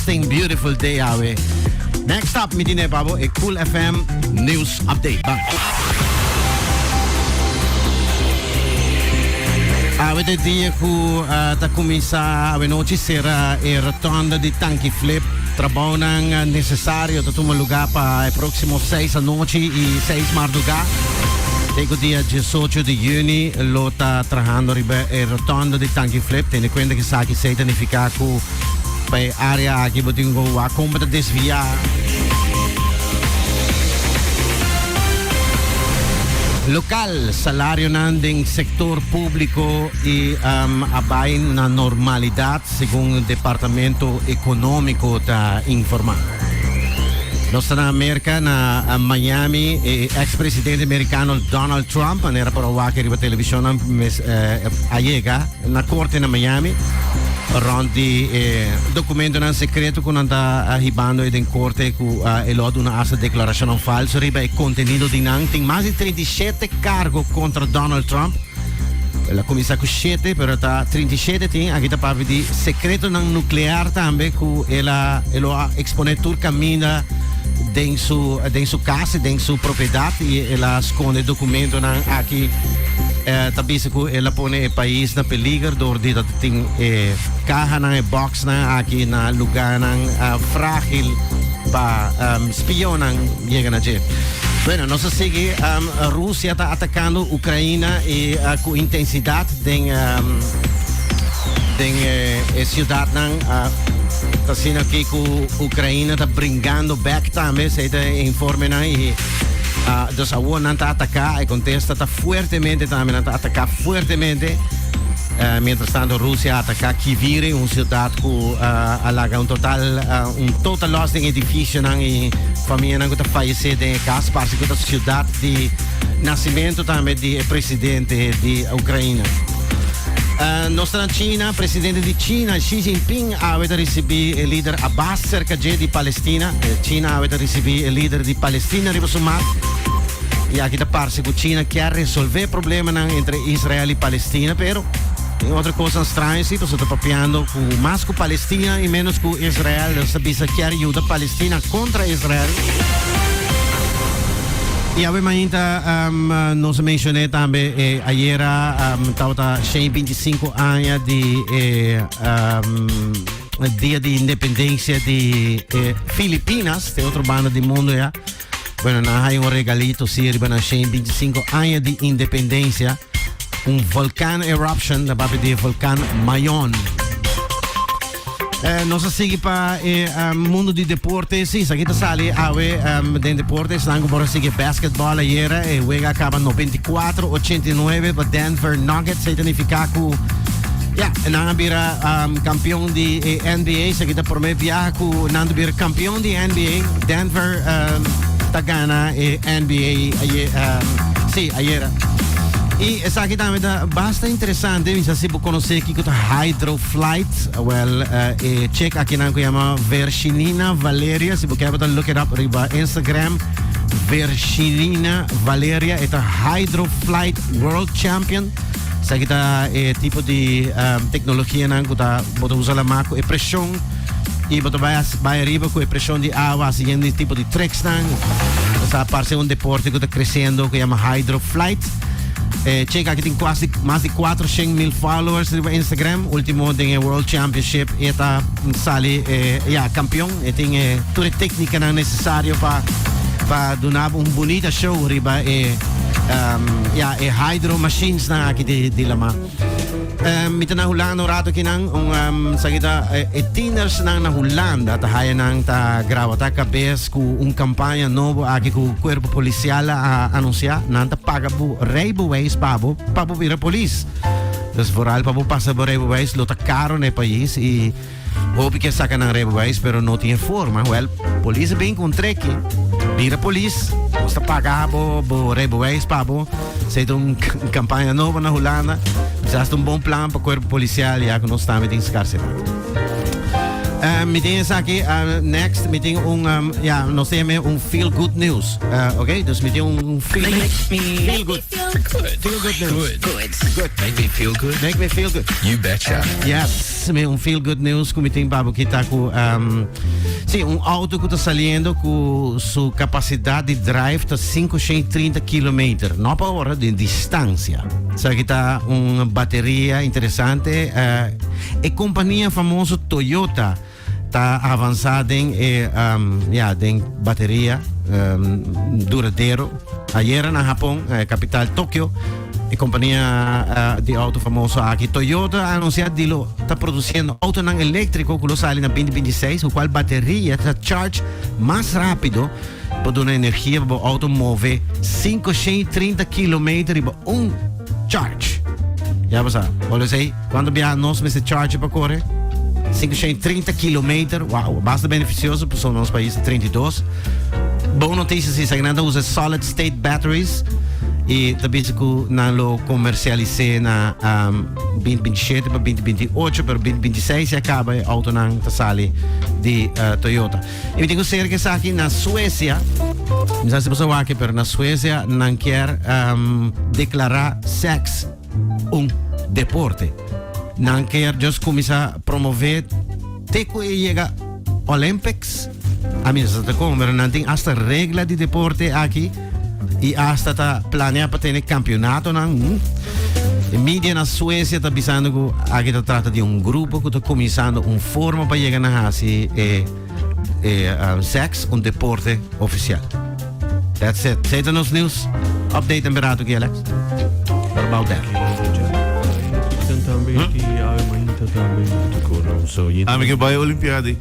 Interesting, beautiful day awe. Next up, mi tine pa bo e Cool FM News Update. Bang. Awe ta e dia ku ta kuminsá awe nochi sera e rotonda di Tanki Flip. Trabounan nesesario ta tuma lugá pa e próksimo seis anochi i seis mardugá. Te ku dia diesocho di yüni lo ta trahando riba e rotonda di Tanki Flip. Tene kuenta ku esaki esei ta nifiká ku pa e área aki bo tin ku wak kon bo ta desviá. Lokal, Salarionan den sektor públiko i a bai na normalidat, segun Departamento Ekonómiko ta informá. Nos ta na Merka, na Miami, e eks presidente merikano Donald Trump, manera por a wak riba televishonnan, a yega na korte na Miami rond di e dokumentonan sekreto ku nan ta hibando e den korte ku e lo a duna asta deklarashonnan falso riba e kontenido di nan. Tin mas di 37 kargo kontra Donald Trump. El a kuminsá ku shete, pero ta 37 tin. Aki ta papia di sekretonan nuklear tambe ku el a e lo a eksponé tur kaminda den su den su kas i den su propiedat i el a skonde dokumentonan aki. Ta bisa ku el a pone e pais na peliger dor di ta tin e kahanan, e boxnan aki na lugánan frágil pa spionnan yega na dje. Bueno, nos a sigui. Rusia ta atakando Ukraina i ku intensidat den den e siudatnan. Ta asina aki ku Ukraina ta bringando bèk tambe, esei ta e informenan i Dus awor nan ta ataká, e kontesta ta fuertemente tambe, nan ta ataká fuertemente. Mientras tanto Rusia a ataká Kiviri, un siudat ku a laga un total un total loss den edifisionan i famianan ku ta fayesé den e kas. Parse ku ta siudat di nasimentu tambe di e presidente di Ukraina. Nos ta na China, presidente di China Xi Jinping awe ta risibí e lider Abbas serka dje di Palestina. China awe ta risibí e lider di Palestina riba su mat. I aki ta parse ku China kier resolvé problemanan entre Israel i Palestina, pero tin otro kosnan straño si, pasobra ta papiando ku mas ku Palestina i ménos ku Israel. Nos ta bisa kier yuda Palestina kontra Israel. I awe mainta nos a menshoné tambe e ayera tabata 125 aña di e Dia di Independencia di eh, Filipinas, de otro banda di mundo ya. Bueno, na hay un regalito sí, riba na 125 años di independencia. Un volcán eruption, da papi di volcán Mayon. Eh, nos a sigui pa eh, um, mundo di deporte. Sí, aquí ta sali awe um, den deporte. Slango por sigui basketball ayer. Eh, wega acaba 94-89 pa Denver Nuggets. Esei significa ku ja, nan a bira um, campeon di eh, NBA. Esaki ta promé biaha ku nan ta bira campeon di NBA. Denver um, ta gana eh, NBA ayer, um, sí, ayer. I esaki tambe ta basta interesante. Mi sa si bo konosé kiko ta Hydro Flight. Well, uh, e chick aki nan ku yama Vershinina Valeria. Si bo kier bo ta look it up riba Instagram. Vershinina Valeria. E ta Hydro Flight World Champion. Esaki ta e tipo di um, tecnologianan ku ta bo ta usa lama ku e preshon i bo ta bai bai ariba ku e preshon di awa haciendo di tipo di tricks nan. Sa parse un deporte ku ta creciendo ku yama Hydro Flight. Eh, chick aki tin quasi mas di 400 mil followers riba Instagram. Ultimo den e World Championship e ta sali eh, ja, campeon. E tin eh, tur e técnicanan necesario pa pa duna un bunita show riba e um, ja, e hydro machines nan aki di, di lama. Um, mi ta na Hulanda un rato kinan, un um, sagita e, e tieners nan na Hulanda ta haya nan ta graba ta cabez ku un campaña nobo aki ku cuerpo policial a anuncia, nan ta paga bo rijbewijs pa bo pa bo bira polis. Dus vooral pa bo pasa bo rijbewijs lo ta caro na e pais y Hopi ke saka nan rijbewijs pero no tin e forma. Wel, polis a bin ku un treki. Bira polis, nos ta paga bo bo rijbewijs pa bo. Esei ta un kampaña nobo na Hulanda. Quizás ta un bon plan pa cuerpo policial ya ku nos tambe tin scarsedad. Mi tin esaki next, mi tin un, ja, nos ta yama un feel good news. Ok, dus mi tin un feel, feel good. Feel good news. Good. Good. Make me feel good? Make me feel good. You betcha. Yes, mi un feel good news ku mi tin pa bo kita ku sí, un auto ku ta saliendo ku su kapasidat di drive ta 530 kilometer, no pa ora, di distansia. Esaki ta un bateria interesante. E kompania famoso Toyota ta avansa den e ya den bateria duradero. Ayera na Hapon, kapital Tokyo, e kompania di auto famoso aki Toyota a anunsia di lo ta produsiendo autonan eléktriko ku lo sali na 2026, ku kual bateria ta charge mas rápido pa duna energia pa bo auto move 530 kilometer riba un charge. Ya bo sa, bo lo esei, cuanto biaha nos mester charge pa core? 530 kilometer, wow, basta beneficioso, pasobra nos pais ta 32. Bon noticia si, esaki nan ta usa solid state batteries y ta bisa cu nan lo comercialise na um, 2027 pa 2028, pero 2026 ya caba e autonan ta sali di Toyota. Y mi tin cu ser cu esaki na Suecia, mi sa si boso wak, pero na Suecia nan kier um, declara sex un deporte. Nan kier just cuminsa promove te cu e yega Olympics. A mi sa ta con, pero nan tin hasta regla di deporte aki y hasta ta planea pa tene campeonatonan. E media na Suecia ta bisando cu aki ta trata di un grupo cu ta cuminsando un forma pa yega na haci e, e sex un deporte oficial. That's it. Esey ta nos news update en berato aki, Alex. What about that? Ami ke bai Olimpiadi.